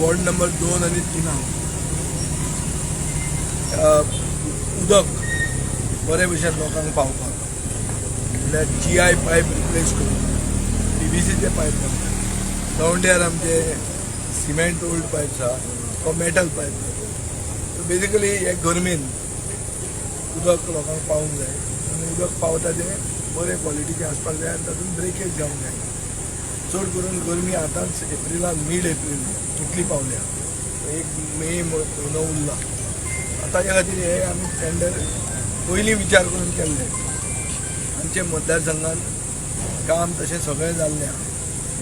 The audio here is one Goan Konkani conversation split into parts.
वॉर्ड नंबर 2 आनी 3 उदक बरे भशेन लोकांक पावपाक म्हणल्यार जीआय पायप रिप्लेस करून पीव्हीसीचे पायप घालतात. ग्रावंडार आमचे सिमेंट ओल्ड पायप्स आहा, तो मेटल पायप घालतात. सो बेजिकली हे गरमेन उदक लोकांक पावूंक जाय आनी उदक पावता तें बरे क्वॉलिटीचें आसपाक जाय आनी तातूंत ब्रेकेज जावंक जायना. चड करून गरमी आतांच एप्रिलान, मीड एप्रील कितली पावल्या, एक मे म्हयनो उरला. ताच्या खातीर हे आमी टेंडर पयलीं विचार करून केल्ले. आमच्या मतदारसंघात काम तशें सगळें जाल्लें आहा.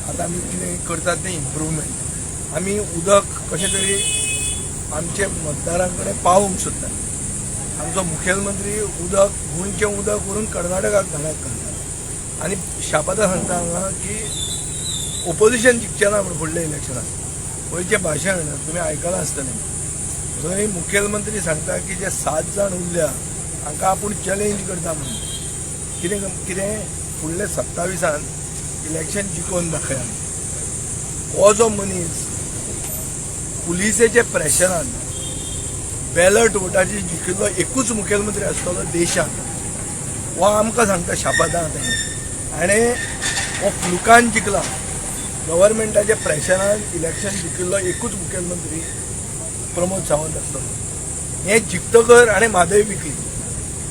आतां आमी कितें करतात तें इम्प्रुवमेंट, आमी उदक कशें तरी आमच्या मतदारां कडेन पावोवंक सोदतात. आमचो मुखेलमंत्री उदक, गोंयचें उदक व्हरून कर्नाटकाक घाणाक घालता आनी शापातां सांगता हांगा की ओपोजिशन जिखचें ना म्हूण फुडल्या इलेक्शनाक. पयचें भाशण तुमी आयकलां आसतलें, थंय मुखेलमंत्री सांगता की जे सात जाण उरल्या हांकां आपूण चॅलेंज करता म्हणून. कितें कितें, फुडल्या 27आन इलेक्शन जिखोवन दाखया. हो जो मनीस पुलिसेच्या प्रेशरान बॅलट वोटाची जिखिल्लो एकूच मुखेलमंत्री आसतलो देशांत. हो आमकां सांगता शापातां. हाणें हो फ्लुकान जिखला. गव्हर्मेंटाच्या प्रेशरान इलेक्शन जिखिल्लो एकूच मुखेलमंत्री प्रमोद सावंत आसतलो. हें जिखतकर हाणें म्हादय विकली.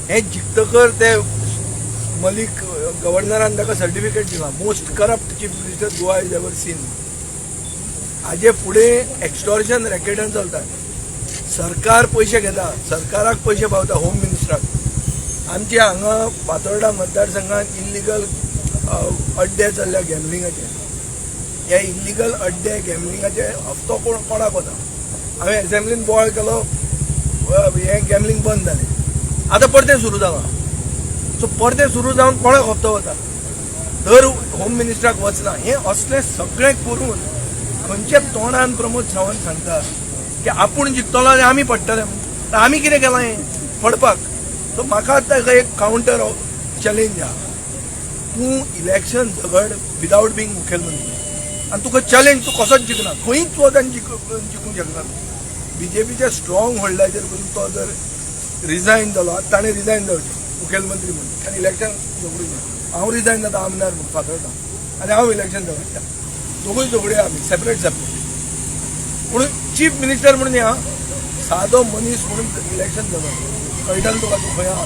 हें जिखतकर ते मलिक गव्हर्नरान ताका सर्टिफिकेट दिलां, most corrupt chief minister Goa has ever seen. हाजे फुडें एक्स्टॉर्शन रॅकेटान चलतात. सरकार पयशे घेता, सरकाराक पयशे पावता, होम मिनिस्टराक. आमच्या हांगा फातोर्डा मतदारसंघात इल्लिगल अड्डे चल्ल्या गॅमलिंगाचे. हे इल्लिगल अड्डे गॅमलिंगाचे हप्तो कोण कोणाक वता? हांवें एसेंब्लीन बोवाळ केलो, हें गॅमलिंग बंद जालें. आतां परतें सुरू जालां. सो परतें सुरू जावन कोणाक हप्तो वता? दर होम मिनिस्टराक वचना. हें असलें सगळें करून खंयच्या तोंडान प्रमोद सावंत सांगता की आपूण जिखतलो आनी आमी पडटले म्हूण? तर आमी कितें केलां हें पडपाक? सो म्हाका आतां एक कावंटर चॅलेंज आहा. तूं इलेक्शन झगड विदावट बींग मुखेलमंत्री आनी तुका चॅलेंज, तूं कसोच जिखना. खंयच वच आनी जिखूंक शकना. बीजेपीच्या स्ट्रॉंग होल्डाचेर करून तो जर रिजायन जालो, आतां ताणें रिजायन जावचें मुखेलमंत्री म्हणून आनी इलेक्शन झगडूं. हांव रिजायन जाता आमदार म्हणून फातोर्डा आनी हांव इलेक्शन झगडटा. दोगूय झगडया आमी सेपरेट सेपरेट, पूण चीफ मिनिस्टर म्हणून ह्या सादो मनीस म्हणून इलेक्शन झगड, कळटलें तुका तूं खंय आहा.